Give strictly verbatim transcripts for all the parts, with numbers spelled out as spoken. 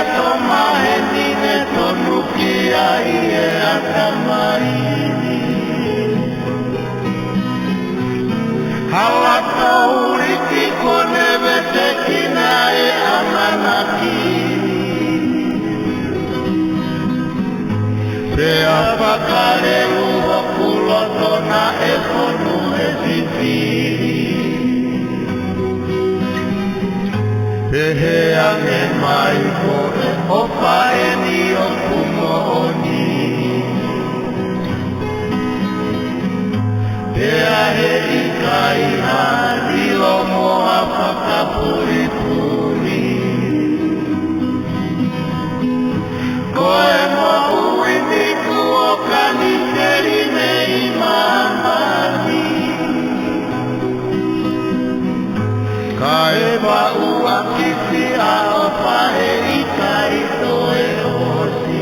Tō maheni ne tonu ki ai e ʻatamai. Hala tō uliki kuo ne vetekina e ʻamanaki. Pea fakalelu hoku loto naʻe fonu he sisili. Pehē ange mai ko e ʻofa eni ʻoku moʻoni. Pea heʻikai ha lilo mo ha fakapulipuli. Ko e moʻui ni kuo kaniseli mei māmani. Kae paʻu ʻaki siʻa ʻofa heʻikai toe ʻosi.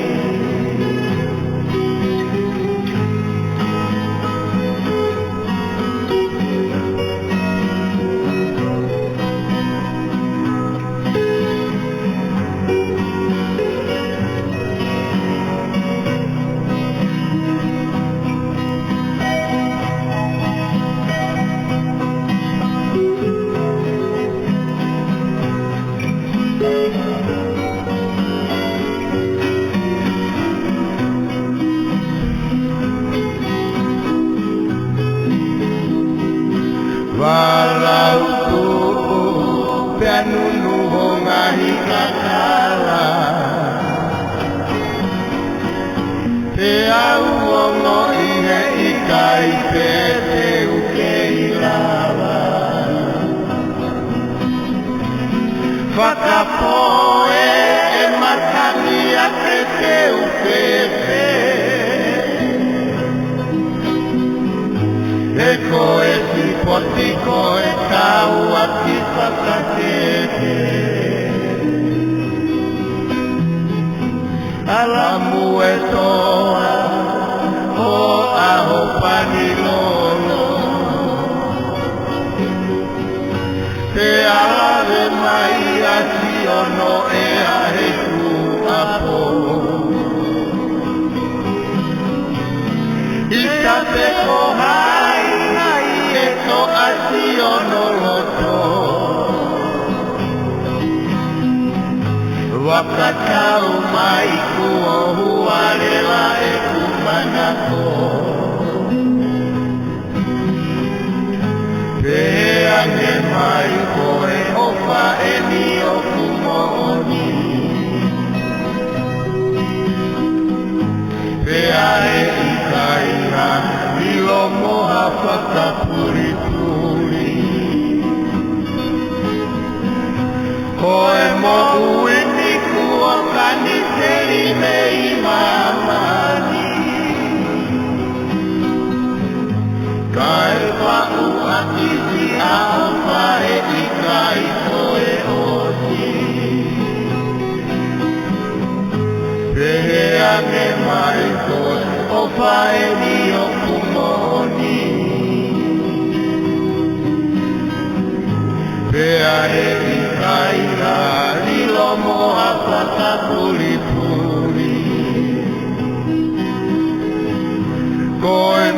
Valau tuʻu pea nunu ho ngaahi kakala. Pea u ongoʻi heʻikai pē te u kei lava. Fakapō e matangi ake te u pēpē. He ko e sipoti ko e tauaki fakatete. ʻAlamu e toa ʻo ʻAhopani lolo. Pea lave mai ʻa Siono ʻe ʻa he kuapo. ʻIkai pē ko hai nai ʻe toʻa Siono loto. Fakatau mai kuo hualela ʻeku manako. Pehē ange mai ko e ʻofa eni ʻoku moʻoni. Pea heʻikai ha lilo mo ha fakapulipuli. Ko e moʻui ni kuo kaniseli mei māmani. Kae paʻu ʻaki siʻa ʻofa heʻikai toe ʻosi. Pehē ange mai ko e ʻofa eni ʻoku moʻoni. Pea heʻikai ha lilo mo ha fakapulipuli. Ko e